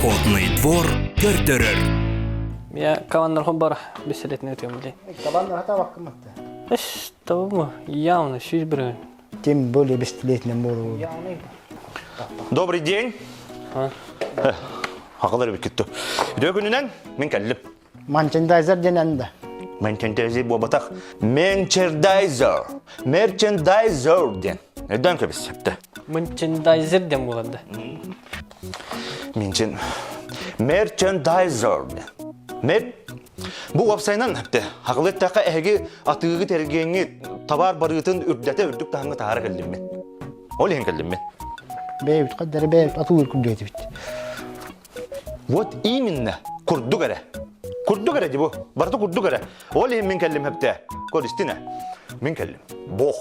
Охотный двор көрдөрөр. Я каваннархом бар беселетне өтөм биле. Кабан хата баккыматта. Эш, табымы, явно шиш бирген. Тем более бестилетнем болу. Добрый день. Хакылар бит кетті. Үтө күнүнэн мен кэллим. Мерчендайзер диэн анда. Мерчендайзер буолбатах. Мерчендайзер. Мерчендайзер диэн. Өйдөөн кэбис сөптө. Мерчендайзер диэн буолар да. Минчин мерчендайзер диэн. Мер Бу уопсайынан хөптө. Хакылыттака эһиги атыыгы тергеңи товар барыытын үрдэтэ үрдүк таһымҥа таһара кэллим мин. Ол иһин кэллим мин. Бэйбит каддары бэйбит атылыр күрдүөтүбүт. Вот именно курдук эрэ. Курдук эрэ дии бу. Барыта курдук эрэ. Ол иһин мин кэллим хөптө. Көр истинэ. Мин кэллим. Бог.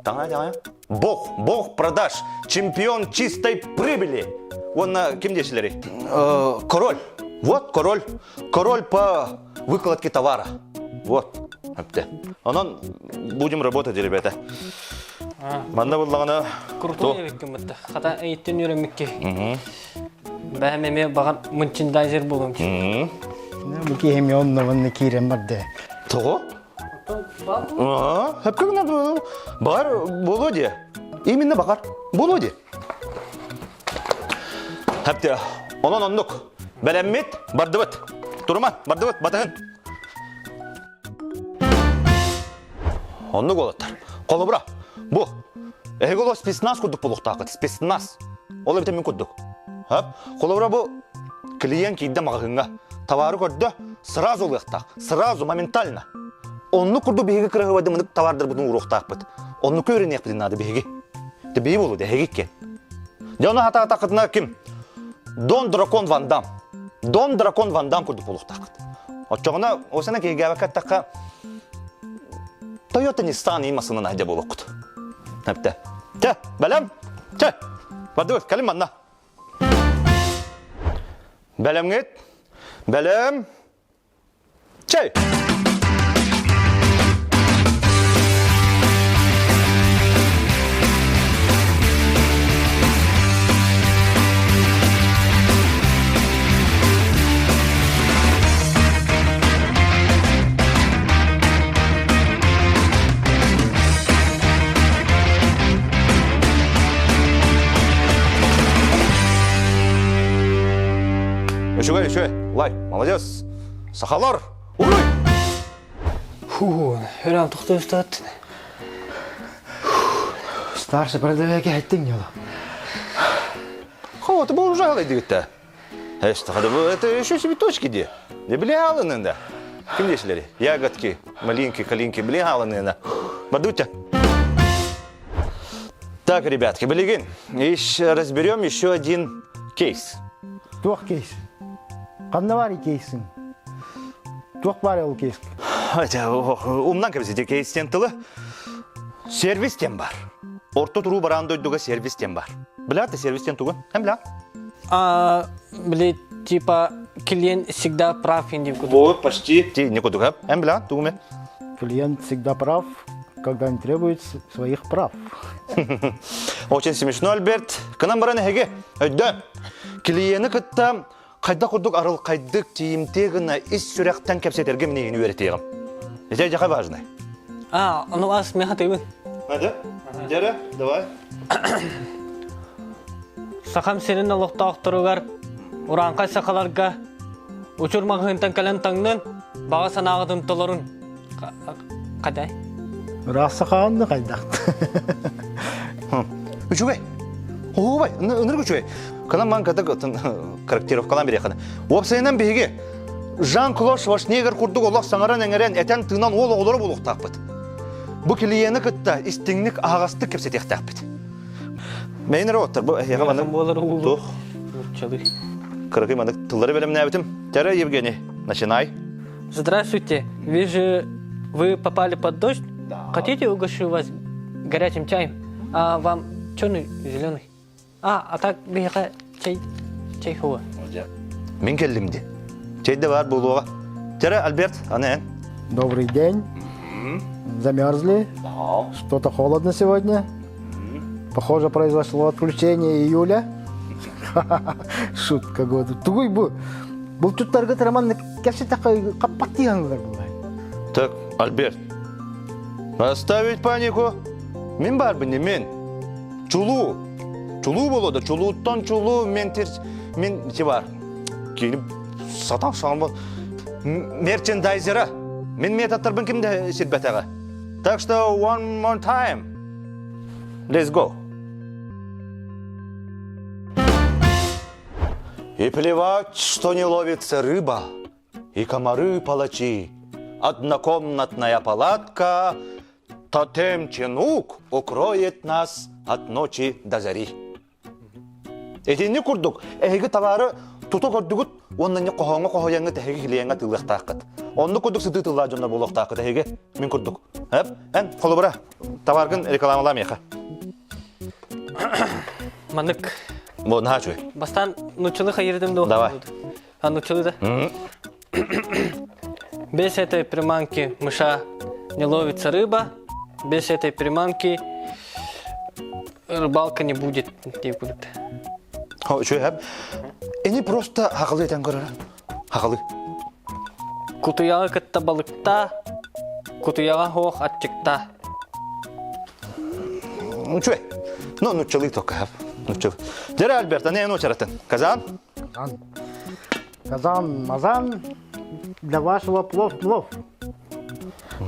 Таҥа таҥа. Бог. Бог продаж. Чемпион чистой прибыли. Уонна ким диэчилэри? Король. Вот король. Король по выкладке товара. Вот. Хөптө. Онон будем работать, ребята. Манна буллаҕына Крутой эбиккин бытта. Хата эйиттен үөрэммикки. Бэһэм эмиэ баҕар мерчендайзер буолуом. Бу киһим онно манна киирэн барда. Тоҕо? Хөпкө гына бар буолуо дии. Именно баҕар буолуо дии. Хөптө. Онон оннук. Бэлэммит, бардыбыт. Турума, бардыбыт, батыһын. Оннук уолаттар. Холобура, бу эһиги олох спецназ курдук буолуохтааххыт, спецназ. Ол эбитэ мин курдук. Хөп. Холобура бу клиент киирдэ маҕаһыыҥҥа. Товары көрдө, сразу ылыахтаах, сразу, моментально. Оннук курдук биһиги кыраһыбайдымынык товардарбытын ууруохтаахпыт. Оннук үөрэниэхпитин наада биһиги. Те биһи буолу эһиги икки. Дьэ ону хатаатаххытына ким? Дон Дракон Ван Дам. Дон Дракон Ван Дам курдук буолуохтааххыт. Оччоҕуна осана киһигээбэккэ аттахха Toyota Nissan ии массыынан айда буолуоххут. Эптэ. Чэ, бэлэм? Чэ, бардыбыт, кэлин манна. Бэлэмҥит? Бэлэм? Чэй! Үчүгэй, үчүгэй. Лай, молодец. Сахалар, уруй! Фу, өрөм тохтоо устаат. Старший продавец айттың не Хо, это был уже дигитте. Это еще цветочки де. Не билиалынында. Ким десилери? Ягодки, малинки, калинки билиалынында. Бадутя. Так, ребятки, билигин, разберем еще один кейс. Туох кейс? Ханна бар кейсің? Туох бар ол кейс? Умнан кэбисите кейстен тылы. Сервис тем бар. Орто туруу бараан дойдуга сервис тем бар. Бля, ты сервис тем тугун? Эм бля. А, били, типа, клиент всегда прав инди Вот, почти. Ти не кудуга. Эм бля, тугуме. Клиент всегда прав, когда не требует своих прав. Очень смешно, Альберт. Кынан баран эһиги. Өйдө. Клиени кытта хайда курдук арылхайдык тиийимтиэ гына ис сүрэхтэн кэпсэтэргэ минигини үөрэтиэҕим. Ити дьаха важный. А, ну ас меха тыйбын. Надя, Дера, давай. Сахам сирин олохтоохторугар урааҥхай сахаларга учур маҕаһыынтан кэлэн таҥнын, баҕа санааҕытын толорун. Хадай. Ыраах сахаанны хайдах. Үчүгэй. Оһуобай, ынырык үчүгэй. Кынан ман ката корректировкалан бириэххэ. Уопсайынан биһиги Жан-Клод Шварценеггер курдук олох саҥаран-эҥэрэн, этэн-тыынан уол оҕолоро буолуохтаахпыт. Бу клиени кытта истиҥник аһаҕастык кэпсэтиэхтээхпит. Мэйин эрэ оттор бу эһиэхэ маннык буолар уулу. Туох? Нууччалыы. Кыракый маннык тыллары бэлэмнээбитим. Тәрэ Евгений, начинай. Здравствуйте. Вижу, вы попали под дождь. Да. Хотите, угощу вас горячим чаем? А вам черный, зеленый? А, а так биһиэхэ чэй, чэй хуа. Мин кэллим ди. Чэйдэ баар буолуоҕа. Тәрэ Альберт, аны эн. Добрый день. Замерзли? Да. Что-то холодно сегодня? Похоже, произошло отключение июля. Шутка году. Тугуй бу? Булчуттарга тыраманнык кэпсэтэххэ хаппаттыы хаҥылар булай. Так, Альберт, оставить панику. Мин барбын не мен. Чулуу. Чулуу болода. Чулууттан чулуу мен тир мен ти бар. Кини сатан саңба мерчендайзера. Мен методтарбын кимде сирбетеге. Так что one more time. Let's go. И плевать, что не ловится рыба, и комары-палачи. Однокомнатная палатка, тотем чинук укроет нас от ночи до зари. Итинник курдук, эһиги табаары тута көрдүгүт уонна хоһооҥҥо хоһуйаҥҥыт эһиги килиэҥҥэ тыылыахтааххыт. Оннук курдук сытыы тыллаах дьоннор буолуохтааххыт эһиги, мин курдук. Эп, эн холобура, табааргын рекламалаа миэхэ. Маннык. Бу наһаа үчүгэй. Бастаан нуччалы хайырдым дуо? Давай. А нуччалы да? Без этой приманки мыша не ловится рыба, без этой приманки рыбалка не будет. Не будет. Үчүгэй. Эни просто хақылы етен көрөр. Хақылы. Кутуйаҕы кытта балыкта, кутуйаҕа суох аччыкта. Үчүгэй. Ну, нуччалыы только. Нуччалы. Дьэ, Альберт, аны эн очаратын. Казан? Казан. Казан, мазан, для вашего плов-плов.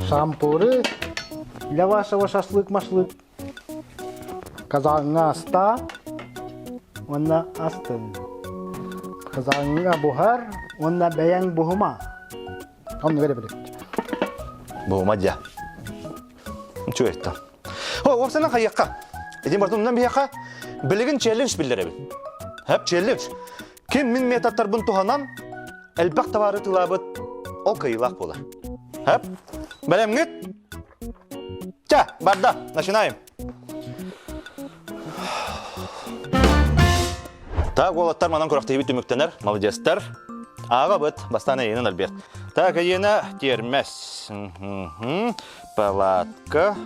Шампуры для вашего шашлык-машлык. Казаҥҥа аста уонна астын. Казаҥҥа буһар уонна бэйэҥ буһума. Оннук эрэ билэбит. Буһума дьэ. Үчүгэй та. О, уопсанан хайыахха. Итин бартымнан биһиэхэ билигин челлендж биллэрэбин. Хөп челлендж. Ким мин методтарбын туһанан элбэх табаары тылаабыт ол кыайыылаах буолар. Хөп. Бэлэмҥит? Ча, барда, начинаем. Так, уолаттар манан күрэхтэһиибит түмүктэнэр. Молодецтар. Ааҕабыт. Бастаан эйиэнин Альберт. Так, эйиэнэ тиэрмэс. Палатка.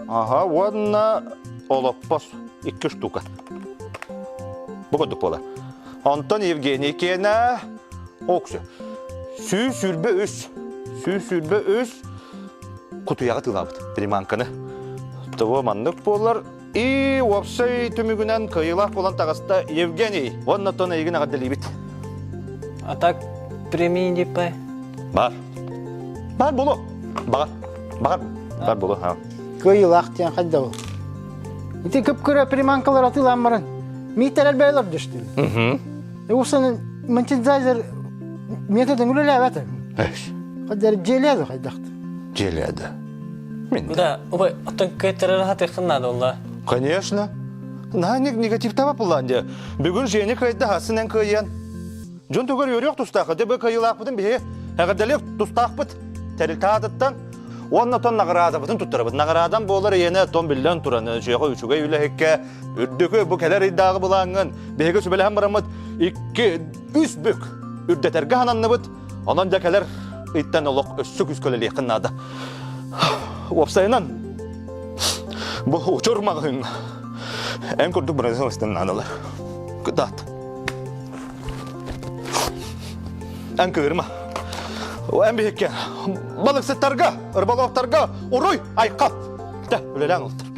Ага, уонна олоппос. Икки штука. Бу курдук буолар. Онтон Евгений киэнэ Оксу. 123. 123 кутуйаҕа тыылаабыт приманканы. Того маннык буолар. И уопсай түмүгүнэн кыайыылаах буолан таҕыста Евгений. Уонна тон эйигин эҕэрдэлиибит. А так премии диппэ? Бар. Бар болу. Бағар. Бағар. Бар болу. Кыайыылаах диэн хайда ол? Ити көп-көрө приманкалар атыылаан баран миитэрэл бэйэлэр дөстүл. Усан монетизатор методын үлэлээбэт. Хайдар дьиэлээдэ хайдахты. Дьиэлээдэ. Мин. Да, убай, оттон кыайтарара хатыаххын наада олла. Конечно. Наһаа негативтаба буллаан дьэ. Бүгүн Женя кыайда хасын эн кыайан. Дьон тугар үөрүөх тустаах. Дьэ бу кыайыылаахпытын биһи эҕэрдэлиэх тустаахпыт. Тэрилтэ аатыттан уонна тон наҕараадабытын туттарабыт. Наҕараадан буолар иэнэ тон биллэн туран үчүгэй үчүгэй үлэһиккэ үрдүкү бу кэлэр ыйдааҕы былааҥҥын биһиги сүбэлэһэн бараммыт икки үс бүк үрдэтэргэ хананныбыт. Онон дьэ кэлэр ыйтан олох өссө күүскэ үлэлиэххин наада. Уопсайынан бу учур маҕаһыыҥ эн курдук бырайсалыстан наадалар. Кытаат. Эн кыырма. Эн биһикке балыксыттарга, рыболовтарга уруй айхал. Тэ, үлэлээн олтор.